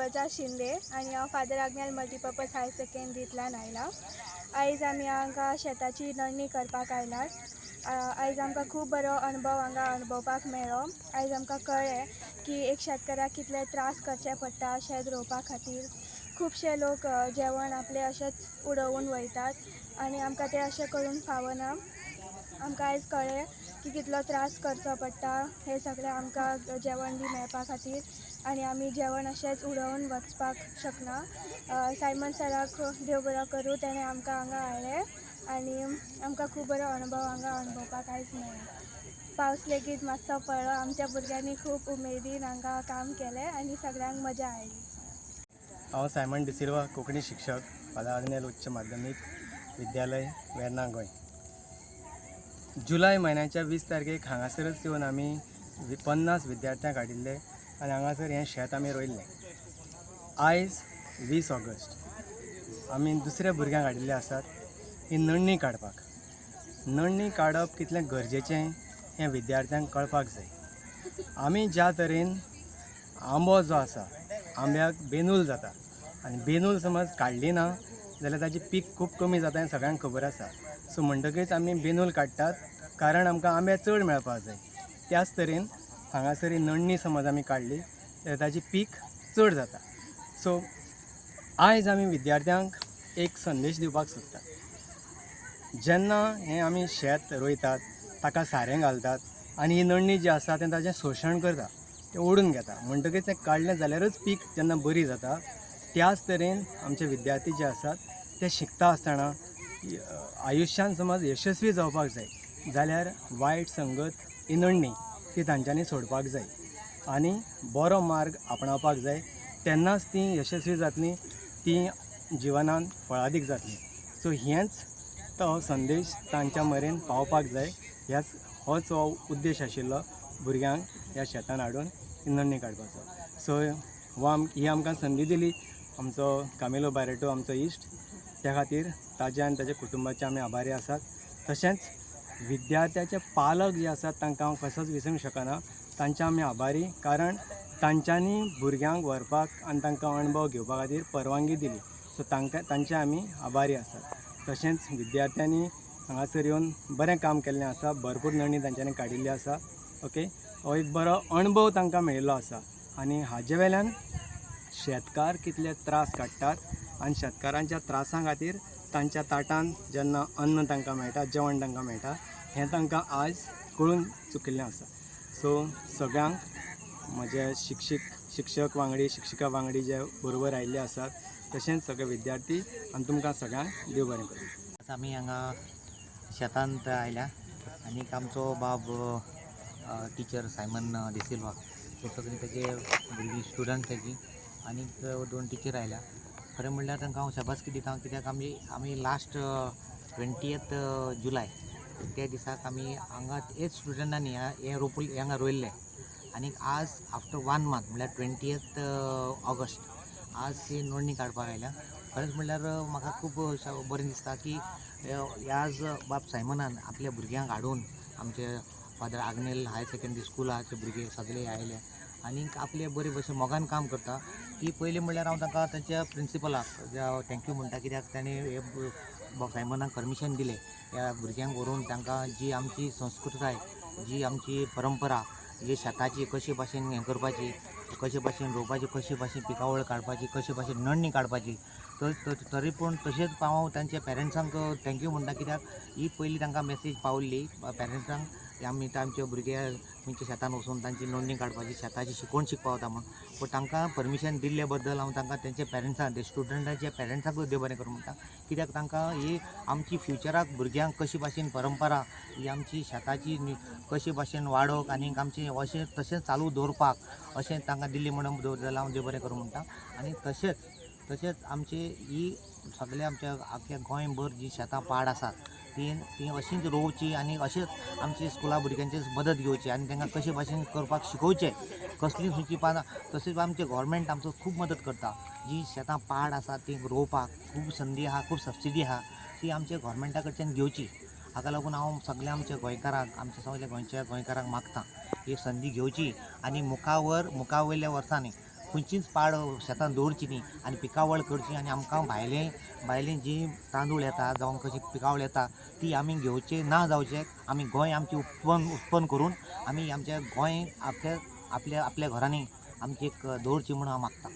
पंकजा शिंदे आनी हांव father Agnel multipurpose higher सेकंडरींतल्यान आयलां. आयज आमी हांगा शेताची नडणी करपाक आयलात. आयज आमकां खूब बरो अणभव हांगा अणभवपाक मेळ्ळो. आयज आमकां कळ्ळें की एक शेतकाराक कितले त्रास करचे पडटा शेत रोवपा खातीर. खुबशे लोक जेवण आपलें अशेंच उडोवन वयतात आनी आमकां तें अशें करूंक फावना. आमकां आयज कळ्ळें की कितलो त्रास करचो पडटा हें सगळें आमकां जेवण बी मेळपा खातीर आनी आमी जेवण अशेंच उडोवन वचपाक शकना. सायमन सराक देव बरो करूं, तेणें आमकां हांगा हाडलें आनी आमकां खूब बरो अणभव हांगा अणभवपाक आयज मेळ्ळो. पावस लेगीत मातसो पडलो. आमच्या भुरग्यांनी खूब उमेदीन हांगा काम केलें आनी सगळ्यांक मजा आयली. हांव सायमन डिसिल्वा, कोंकणी शिक्षक, फादर आग्नेल उच्च माध्यमीक विद्यालय, वेर्ना, गोंय. जुलय म्हयन्याच्या 20 तारखेक हांगासरच येवन आमी 50 विद्यार्थ्यांक हाडिल्ले आनी हांगासर हें शेत आमी रोयल्लें. आयज 20 ऑगस्ट, आमी दुसऱ्या भुरग्यांक हाडिल्ले आसात ही नडणी काडपाक. नडणी काडप कितलें गरजेचें हें विद्यार्थ्यांक कळपाक जाय. आमी ज्या तरेन आंबो जो आसा, आंब्याक बेनूल जाता आनी बेनूल समज काडली ना जाल्यार ताजी पीक खूब कमी जाता हें सगळ्यांक खबर आसा. सो म्हणटकीच आमी बेनूल काडटात कारण आमकां आंबे चड मेळपाक जाय. त्याच तरेन हांगासर ही नडणी समज आमी काडली जाल्यार ताजी पीक चड जाता. सो आयज आमी विद्यार्थ्यांक एक संदेश दिवपाक सोदतात. जेन्ना हें आमी शेत रोयतात, ताका सारें घालतात आनी ही नडणी जी आसा तें ताजें शोशण करता, तें ओडून घेता. म्हणटकीच तें काडलें जाल्यारच पीक जेन्ना बरी जाता. त्याच तरेन आमचे विद्यार्थी जे आसात ते शिकता आसतना आयुश्यान समज यशस्वी जावपाक जाय जाल्यार वायट संगत ही नडणी ती तांच्यांनी सोडपाक जाय आनी बरो मार्ग आपणावपाक जाय. तेन्नाच ती यशस्वी जातलीं, ती जिवनान फळादीक जातलीं. सो हेंच तो संदेश तांच्या मेरेन पावपाक जाय. ह्याच होच हो उद्देश आशिल्लो भुरग्यांक ह्या शेतान हाडून ही नडणी काडपाचो. सो हो ही आमकां संदी दिली आमचो कामिलो बारेटो, आमचो इश्ट, त्या खातीर ताज्या आनी ताच्या कुटुंबाचे आमी आभारी आसात. तशेंच विद्यार्थ्याचे पालक जे आसात तांकां हांव कसोच विसरूंक शकना. तांचे आमी आभारी कारण तांच्यांनी भुरग्यांक व्हरपाक आनी तांकां अणभव घेवपा खातीर परवानगी दिली. सो तांकां तांचे आमी आभारी आसात. तशेंच विद्यार्थ्यांनी हांगासर येवन बरें काम केल्लें आसा. भरपूर नडणी तांच्यांनी काडिल्ली आसा. ओके, हो एक बरो अणभव तांकां मेळिल्लो आसा आनी हाजे वेल्यान शेतकार कितले त्रास काडटात आनी शेतकारांच्या त्रासां खातीर तांच्या ताटान जेन्ना अन्न तांकां मेळटा, जेवण तांकां मेळटा, हें तांकां आज कळून चुकिल्लें आसा. सो सगळ्यांक म्हजे शिक्षक वांगडी, शिक्षिका वांगडी जे बरोबर आयिल्ले आसात, तशेंच सगळे विद्यार्थी आनी तुमकां सगळ्यांक देव बरें करूं. आज आमी हांगा शेतांत आयल्या आनीक आमचो बाब टिचर सायमन डिसिल्वा, तो सगळीं तेजे भुरगीं, स्टुडंट तेजी आनीक दोन टिचर आयल्या. खरें म्हणल्यार तांकां हांव शाबासकी दिता कित्याक आमी लास्ट 20th जुलय त्या दिसाक आमी हांगा हेच स्टुडंटांनी हें रोपल हांगा रोयल्लें आनीक आज आफ्टर वन मंथ म्हणल्यार 20th August आज ती नोंदणी काडपाक आयल्या. खरेंच म्हणल्यार म्हाका खूब बरें दिसता की आज बाब सायमनान आपल्या भुरग्यांक हाडून आमचे फादर आग्नेल हायर सेकेंडरी स्कुलाचे भुरगे सगळे आयले आनीक आपले बरे भशेन मोगान काम करता. ती पयलीं म्हणल्यार हांव तांकां, तांच्या प्रिंसिपलाक thank you म्हणटा कित्याक ताणें हे बाब सायमनाक परमिशन दिलें ह्या भुरग्यांक व्हरून तांकां जी आमची संस्कृताय, जी आमची परंपरा, जी शेताची कशे भाशेन हें करपाची, कशे भाशेन रोवपाची, कशे भाशेन पिकावळ काडपाची, कशे भाशेन नडणी काडपाची. तर तरी पूण तशेंच हांव तांच्या पेरंट्सांक thank you म्हणटा कित्याक ही पयली तांकां मेसेज पावल्ली पेरंट्सांक, आमी तांचे भुरगे तुमच्या शेतान वचून तांची नोंदणी काडपाची, शेताची शिकवण शिकपा वता म्हूण. पूण तांकां परमिशन दिल्ले बद्दल हांव तांकां, तेंच्या पेरंट्सांक, ते स्टुडंटाच्या पेरंट्सांकूय देव बरें करूं म्हणटा कित्याक तांकां ही आमची फ्युचराक भुरग्यांक कशी भाशेन परंपरा ही आमची शेताची कशी भाशेन वाडोवंक आनीक आमची अशें तशें चालू दवरपाक अशें तांकां दिल्ली म्हणून दवरलें हांव देव बरें करूं म्हणटा. आनी तशेंच तशेंच आमची ही सगळे आमच्या आख्ख्या गोंयभर जी शेतां पाड आसात ती ती अशींच रोवची आनी अशेंच आमची स्कुला भुरग्यांची मदत घेवची आनी तांकां कशे भाशेन करपाक शिकोवचें, कसलीं खंयचीं पानां. तशेंच आमचें गोवोरमेंट आमचो खूब मदत करता. जी शेतां पाड आसात ती रोवपाक खूब संदी आहा, खूब सबसिडी आहा, ती आमच्या गोवोरमेंटा कडच्यान घेवची. हाका लागून हांव सगल्या आमच्या गोंयकारांक, आमच्या सगल्या गोंयच्या गोंयकारांक मागता, ही संदी घेवची आनी मुखावयल्या वर्सांनी खंयचीच पाड शेतान दवरची न्ही आनी पिकावळ करची आनी आमकां भायले भायले जी तांदूळ येता जावं कशी पिकावळ येता ती आमी घेवचे ना जावचे. आमी गोंय आमची उत्पन्न उत्पन्न करून आमी आमच्या गोंय आपल्या आपल्या आपल्या घरांनी आमची एक दवरची म्हणून हांव मागता.